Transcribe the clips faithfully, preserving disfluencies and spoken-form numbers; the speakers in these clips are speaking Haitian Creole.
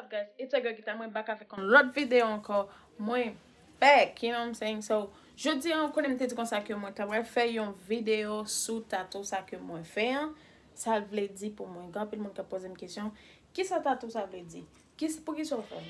Guys, it's your girl Gita, mwen back avèk yon lòt videyo ankò. Mwen back, you know what I'm saying? So, jodi a, ou konnen m te di konsa ke mwen ta pral fè yon videyo sou tatou sa ke mwen fè an. Sa l vle di pou mwen. Gen anpil moun k ap poze m kesyon, kisa tatou sa vle di? Kis-, poukisa w fè l?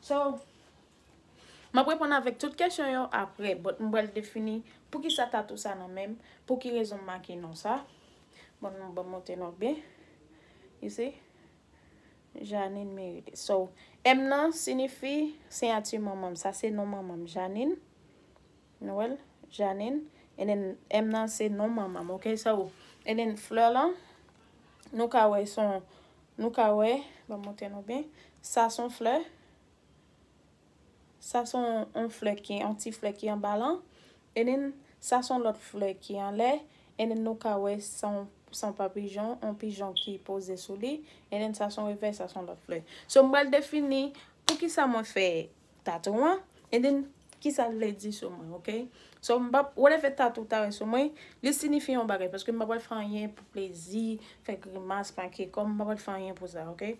So, m ap reponn avèk tout kesyon yo apre, but m pral defini poukisa tatou sa nan men m, pou ki rezon m make non sa. Bon, nou ban m montre nou byen. You see? Janine Merilis. So, M nan siyifi siyati manman m. Sa se non manman m, Janine. Nou wè l? Janine. And then M nan se non manman m, ok? So, and then flè lan, nou ka wè son, nou ka wè, ban m montre nou byen. Sa son flè. Sa se yon, yon flè ki, yon ti flè ki anba lan. And then, sa se yon lòt flè ki anlè. And then, nou ka wè se yon, se yon papijon, yon pijon ki poze sou li. And then, sa se yon revè, sa se yon lòt flè. So, m pral defini poukisa mwen fè tatou an. And then, kisa l vle di sou mwen, ok? So, m p ap, whatever tatou ta wè sou mwen, li siyifi yon bagay. Paske m pa pral fè anyen pou plezi, fè grimas, pranke kò m, m pa pral fè anyen pou sa, ok?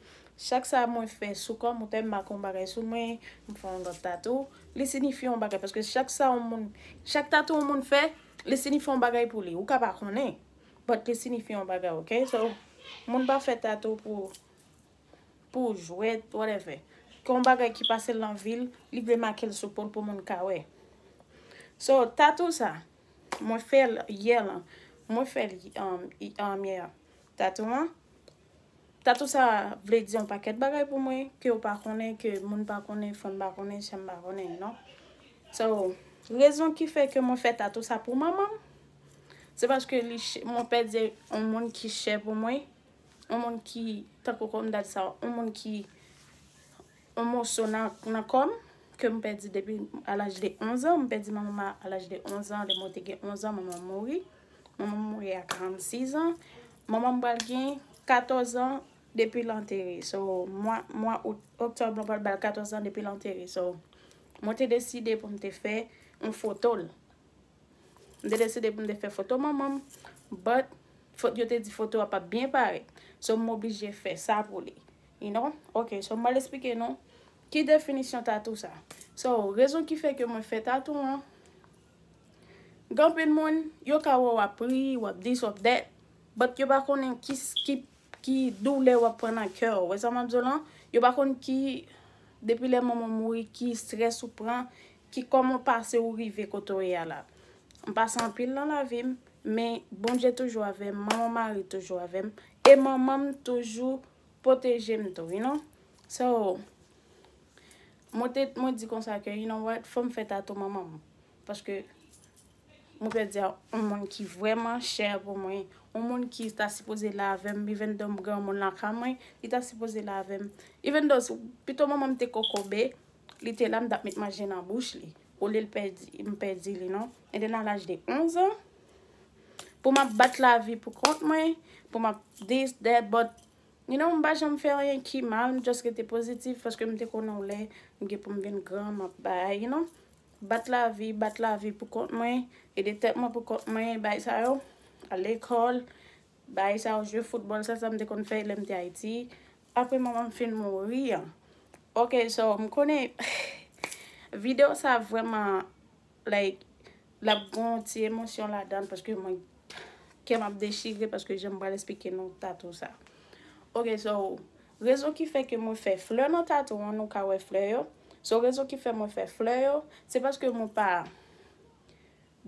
Chak sa mwen fè sou kò m, ou te make yon bagay sou mwen, m fè yon lòt tatou, li siyifi yon bagay. Paske chak sa yon moun, chak tatou yon moun fè, li siyifi yon bagay pou li. Ou ka pa konnen, but li siyifi yon bagay, ok? So, moun pa fè tatou pou, pou jwèt, whatever. Ke yon bagay ki pase l nan vi l, li vle make l sou po l pou moun ka wè. So, tatou sa, mwen fè l yè lan. Mwen fè l, um, i-, um, yè. Tatou an. Tatou sa vle di yon pakèt bagay pou mwen, ke w pa konnen, ke moun pa konnen, fanm pa konnen, sè m pa konnen, you know. So, rezon ki fè ke mwen fè tatou sa pou manman m, se paske li ch-, mwen pèdi yon moun ki chè pou mwen, yon moun ki, tankou kòm m ta di sa, yon moun ki, yon moso nan, nan kò m, ke m pèdi depi a laj de onz an. M pèdi manman m a, a laj de onz an, lè mwen te gen onz an, manman m mouri. Manman m mouri a karannsis an. Manman m pral gen katòz an depi l antere. So, mwa, mwa out, oktòb, mwen pral ba l katòz an depi l antere. So, mwen te deside pou m te fè yon foto l. M te deside pou m te fè foto manman m, but fo-, yo te di foto a p ap byen parèt. So, m oblije fè sa pou li. You know? Ok, so, m pral eksplike nou ki definisyon tatou sa. So, rezon ki fè ke mwen fè tatou an, gen anpil moun, yo ka wè w ap ri, w ap this, w ap that, but yo pa konnen ki, ki, ki doulè w ap pran nan kè w. Wè sa m ap di w lan? Yo pa konn ki, depi lè manman w mouri, ki strès ou pran, ki kòman pase ou rive kote w ye a la. M pase anpil nan lavi m, men Bondye toujou avè m, manman mari toujou avè m, e manman m toujou pwoteje m tou, you know? So, mwen te, mwen di konsa ke, you know what, fò m fè tatou manman m. Paske mwen pèdi a yon moun ki vrèman chè pou mwen, yon moun ki ta sipoze la avè m, even though m granmoun lakay mwen, li ta sipoze la avè m. Even though, si, pito manman m te kokobe, li te la, m t ap met manje nan bouch li. Olye l pèdi, m pèdi li, non. And then a laj de onz an, pou m ap bat lavi pou kont mwen, pou m ap this, that, but, you know, m pa janm fè anyen ki mal, m just rete pozitif, paske m te konnen yon lè, m gen pou m vin gran, m ap bay, you know. Bat lavi, bat lavi pou kont mwen, ede tèt mwen pou kont mwen, bay sa yo, al lekòl, bay sa yo, jwe foutbòl, sa, sa m te konn fè lè m te Ayiti. Apre manman m fin mouri an. Ok, so, m konnen videyo sa vrèman, like, l ap gen yon ti emosyon ladan l, paske mwen, kè m ap dechire, paske jan m pral eksplike nou tatou sa. Ok, so, rezon ki fè ke mwen fè flè nan tatou an, nou ka wè flè yo. So, rezon ki fè mwen fè flè yo, se paske mwen pa,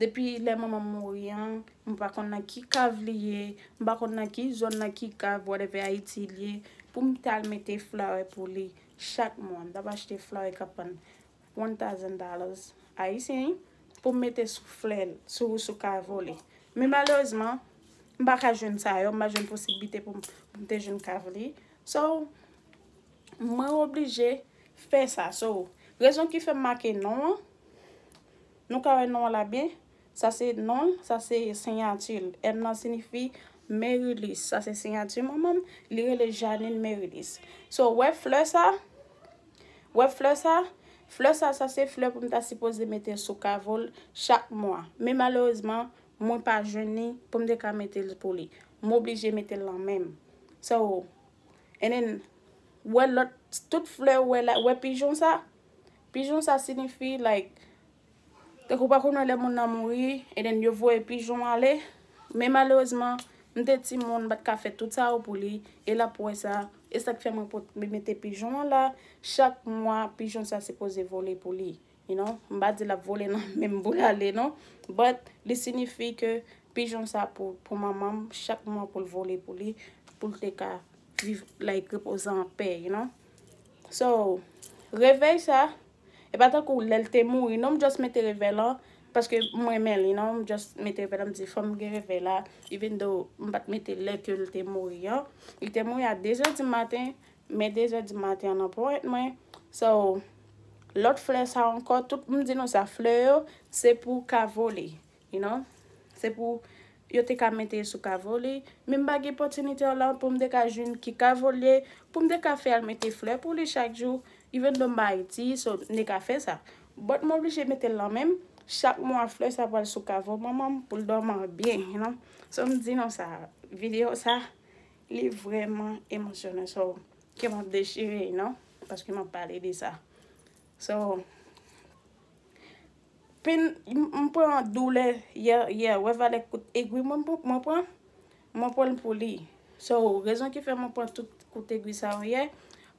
depi lè manman m mouri an, m pa konn nan ki kav li ye, m pa konn nan ki zòn, nan ki kav, whatever, Ayiti li ye, pou m t al mete flowè pou li chak mwa. M t ap achte flowè k ap vann one thousand dollars ayisyen, pou m mete sou flè l, sou, sou kav li. Men malerezman, m pa ka jwenn sa yo, m pa jwenn posiblite pou m, pou m te jwenn kav li. So, mwen oblije fè sa. So, rezon ki fè m make non an, nou ka wè non an la byen. Sa se non l, sa se siyati l. M nan siyifi Merilis. Sa se siyati manman m. Li rele Janine Merilis. So, wè flè sa? Wè flè sa? Flè sa, sa se flè pou m ta sipoze mete sou kavo l chak mwa. Men malerezman, mwen pa jwenn li pou m te ka mete l pou li. M oblije mete l nan men m. So, and then, Wè lòt, tout flè ou wè la, wè pijon sa? Pijon sa siyifi, like, tankou pa konn wè lè moun nan mouri, and then yo voye pijon ale. Men malerezman, m te timoun, m pa t ka fè tout sa yo pou li, e l ap wè sa. E sa k fè mwen pot-, mwen mete pijon an la. Chak mwa, pijon sa sipoze vole pou li. You know, m pa di l ap vole nan men m pou l ale, non. But, li siyifi ke pijon sa pou, pou manman m, chak mwa pou l vole pou li, pou l te ka viv, like, repoze an pè, you know. So, revèy sa, e pa tankou lè l te mouri, non, m just mete revèy lan, paske m renmen li, non, m just mete revèy lan, m di, fò m gen revèy la, even though m pa t mete lè ke l te mouri an. Li te mouri a de zè di maten, men de zè di maten an nan ponyèt mwen. So, lòt flè sa ankò, tout m di nou sa, flè yo, se pou ka vole, you know? Se pou yo te ka mete sou kavo li. Men m pa gen opòtinite an la pou m te ka jwenn ki kavo li ye, pou m te ka fè al mete flè pou li chak jou. Even though m pa Ayiti, so m te ka fè sa. But m oblije mete l lan men m. Chak mwa, flè sa pral sou kavo manman m pou l dòmi byen, you know? So, m di nou sa, videyo sa, li vrèman emotional. So, kè m ap dechire, you know? Paske m ap pale de sa. So, pen, m, m pran doulè yè, yè, wè valè kout egwi mwen, mwen pran, mwen pran l pou li. So, rezon ki fè mwen pran tout kout egwi sa yo yè,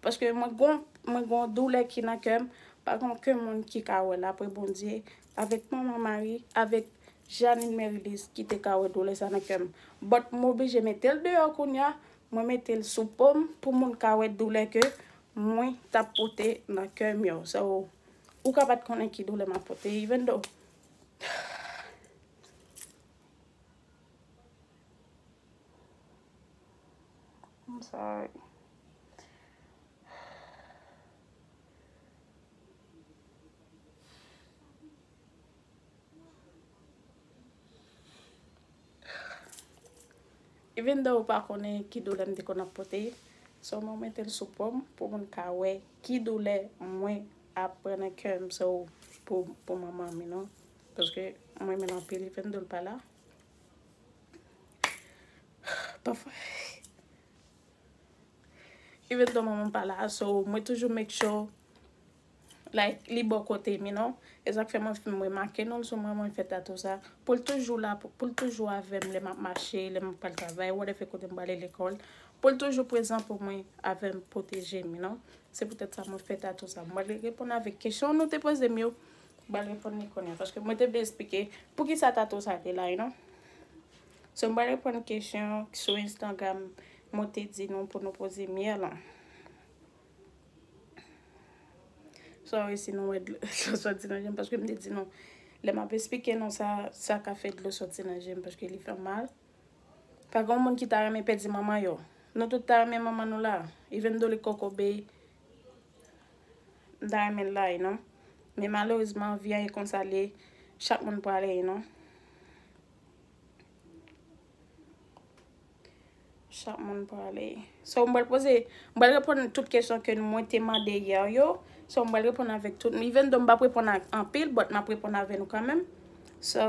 paske mwen gon, mwen gon doulè ki nan kè m, pa gon okenn moun ki ka wè l apre Bondye, avèk manman Mari, avèk Janine Merilis ki te ka wè doulè sa nan kè m. But m oblije mete l deyò kounye a, mwen mete l sou po m pou moun ka wè doulè ke mwen t ap pote nan kè m yo. So, ou ka pa t konnen ki doulè m ap pote, even though. I'm sorry. Even though ou pa konnen ki doulè m te konn ap pote, so mwen mete l sou po m pou moun ka wè ki doulè mwen ap pran nan kè m, so pou, pou manman m, you know. Paske mwen renmen l anpil, even though l pa la. Pafwa. Even though manman m pa la, so mwen toujou make sure, like, li bò kote m, you know. E sa k fè mwen, mwen make non l sou mwen, mwen fè tatou sa. Pou l toujou la, pou, pou l toujou avè m lè m ap mache, lè m ap pral travay, whatever kote m prale lekòl. Pou l toujou prezan pou mwen, avè m, pwoteje m, you know. Se poutèt sa mwen fè tatou sa. Mwen reponn avèk kesyon nou te poze m yo. Mwen reponn li kounye a, paske mwen te vle eksplike poukisa tatou sa te la, you know. So, mwen reponn kesyon sou Instagram, mwen te di nou pou nou poze m yè lan. Sorry si nou wè dlo, dlo soti nan je m, paske m te di nou, lè m ap eksplike nou sa, sa ka fè dlo soti nan je m, paske li fè m mal. Pa gen moun ki ta renmen pèdi manman yo. Nou tout ta renmen manman nou la. Even though li Coco Bay, m ta renmen l la, you know. Men malerezman, vi an e konsa l ye. Chak moun prale, you know. Chak moun prale. So, m pral poze, m pral reponn tout kesyon ke mwen te mande yè yo. So, m pral reponn avèk tout. Even though m p ap reponn ak anpil, but m ap reponn avè nou kanmenm. So,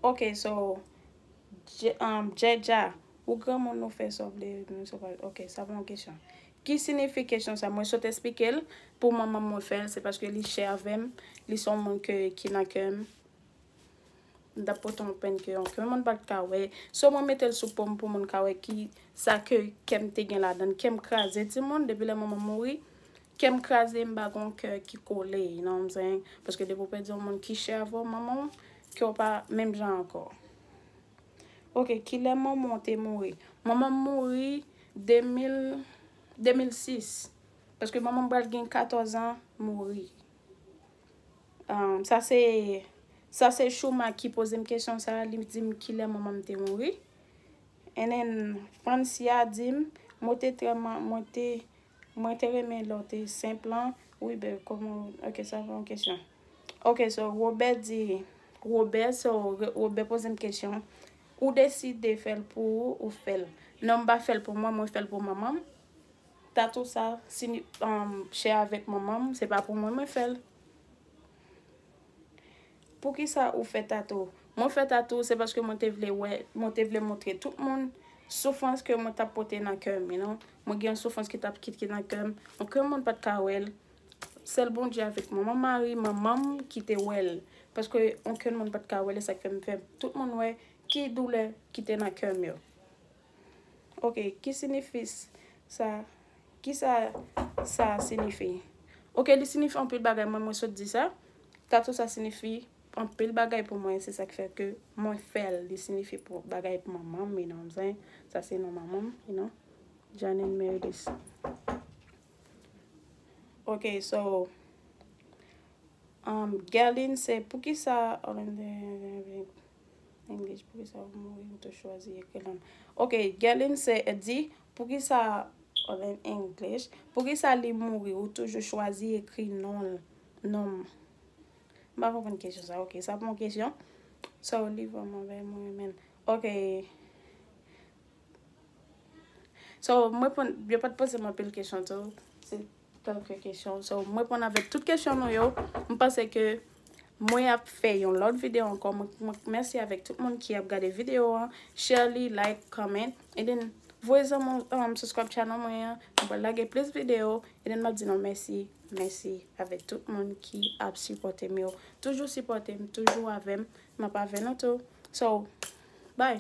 ok, so, Dje-, um, Djèdja, ou granmoun ou fè sa w vle, nou sa pa, ok, sa pa yon kesyon. Ki siyifi kesyon sa? Mwen sot eksplike l, pou manman m mwen fè l, se paske li chè avè m, li se yon moun ke, ki nan kè m. M t ap pote yon penn ke yon, ke moun pa t ka wè. So mwen mete l sou po m pou moun ka wè ki sa ke kè m te gen ladan l. Kè m kraze, timoun, depi lè manman m mouri, kè m kraze, m pa gen yon kè ki kole, you know what I'm saying? Paske depi w pèdi yon moun ki chè avè w, manman w, kè w pa menm jan ankò. Ok, kilè manman w te mouri? Manman m mouri de mil, de mil sis. Paske manman m pral gen katòz an, mouri. Um, sa se, sa se Chouma ki poze m kesyon sa, li di m kilè manman m te mouri. And then, Francia di m, mwen te trè ma-, mwen te, mwen te renmen lè w te senp lan. Wi, bèl, kòman, ok, sa pa yon kesyon. Ok, so, Robert di, Robert, so, Re-, Robert poze m kesyon. Ou deside fè l pou ou, ou fè l. Non, m pa fè l pou mwen, mwen fè l pou manman m. Tatou sa, si, um, chè avèk manman m, se pa pou mwen, mwen fè l. Poukisa ou fè tatou? Mwen fè tatou, se paske mwen te vle wè, mwen te vle montre tout moun soufrans ke mwen t ap pote nan kè m, you know. Mwen gen yon soufrans ki t ap kite nan kè m. Okenn moun pa t ka wè l. Sèl Bondye avèk manman mari, manman m ki te wè l. Paske okenn moun pa t ka wè l, e sa k fè m fè tout moun wè ki doulè ki te nan kè m yo. Ok, ki siyifi sa? Ki sa sa siyifi? Ok, li siyifi anpil bagay, mwen, mwen sot di sa. Tatou sa siyifi anpil bagay pou mwen, se sa k fè ke mwen fè l. Li siyifi pou bagay pou manman m, you know what I'm saying? Sa se non manman m, you know. Janine Meredith. Ok, so, um, Gerline se poukisa, English, poukisa ou mouri, ou te chwazi ekri non. Ok, Gerline se di, poukisa, English, poukisa li mouri, ou toujou chwazi ekri non l, non m. M pa konprann kesyon sa. Ok, sa pa yon kesyon. So, li vrèman bèl, mwen renmen l. Ok. So, mwen pran, yo pa t poze m anpil kesyon tou. Se kèlke kesyon. So, mwen pran avèk tout kesyon nou yo. M panse ke mwen ap fè yon lòt videyo ankò. Mwen, mwen mèsi avèk tout moun ki ap gade videyo an. Share li, like, comment. And then, voye zanmi w, um, subscribe channel mwen an. Mwen pral lage plis videyo. And then, m ap di nou mèsi, mèsi avèk tout moun ki ap sipòte m yo. Toujou sipòte m, toujou avè m. M ap avè nou tou. So, bye.